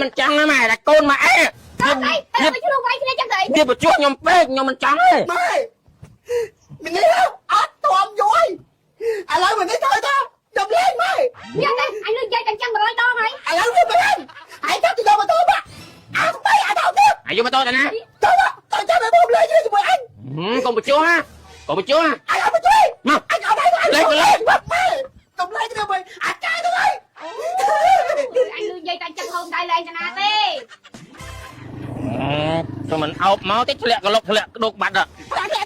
មិនចង់ទេម៉ែតែកូនម៉ែឯង ទៅទៅទៅទៅឆ្លោះវាយគ្នាចឹងទៅអី វាបញ្ជួខ្ញុំពេកខ្ញុំមិនចង់ទេ ម៉ែមីនេះអត់ទ្រាំយូរឥឡូវមីនេះធ្វើទៅខ្ញុំលេងម៉ែ មានទេអញលឺនិយាយតែចឹង100ដងហើយ ឥឡូវវាមិនហើយចាប់ទៅយកម៉ូតូមកអាស្បៃអាថោទៀត អាយុម៉ូតូទៅណា ទៅទៅចាំឲ្យបងលេងជាមួយអញ កុំបញ្ជួហ่ะកុំបញ្ជួហ่ะ អញអត់ទៅជួយ មក អញអត់ឲ្យ លេងក៏លេង ម៉ែកុំលេងគ្នាវិញអាចចាយទៅហើយ អញលឺនិយាយតែចឹងហូមដៃលែងតាណាទេ ទៅមិនអោបមកទេធ្លាក់ក្លុកធ្លាក់ក្តុកបាត់ ប្រាក់ទៅ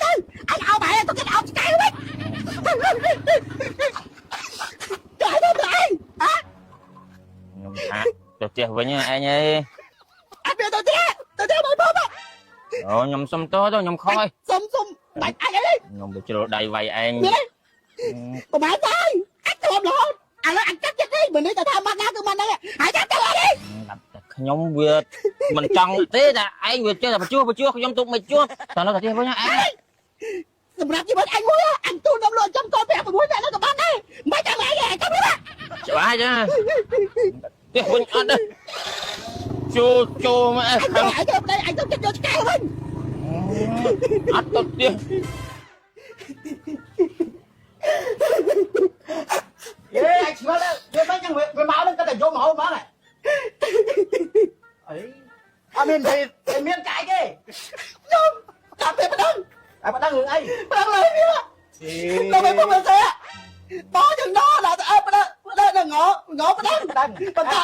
អញអោបហើយទៅគេអោបឆ្កែវិញចាយទៅទៅឯងហ៎ ខ្ញុំថាទៅផ្ទះវិញឯងអើយ អត់មានទៅទេទៅទេបងបង អូខ្ញុំសុំទោសទៅខ្ញុំខុសហើយ សុំសុំបាច់អញអី ខ្ញុំទៅជ្រុលដៃវាយឯង មានទេប្រហែលតែអញទ្រាំរហូតឥឡូវអញកាត់ចិត្តទេមិននេះទៅថាម៉ាត់ណាគឺម៉ាត់ហ្នឹងហើយកាត់ទៅអី តែខ្ញុំវាមិនចង់ទេតែឯងវាចេះតែបញ្ជួបញ្ជួខ្ញុំទុកមិនជួតែនៅតែផ្ទះវិញឯង សម្រាប់ជីវិតអញមួយអញទូនំលក់ចំកូន5 6នាក់ហ្នឹងក៏បានដែរមិនចាំអីឯងកាត់ទៅ ច្បាស់ចាផ្ទះវិញអត់ទេចូលចូលមក អញទៅអញទៅប្តីអញទៅចិត្តយកឆ្កែវិញ អត់ទៅផ្ទះ យេអញឆ្ងល់វាមិនចឹងវាមកនឹងគាត់តែយំរហូតហ្មងអីអត់មានទេមានកាយទេ ខ្ញុំតាមពេលប្តឹង អើប៉ណ្ណឹងរឿងអី ប្តឹងលើវាដល់ពេលពុកមិនសេបងចឹងណដល់ទៅអើប្តឹងប្តឹងងងប្តឹង ប៉ណ្ណឹង បន្ត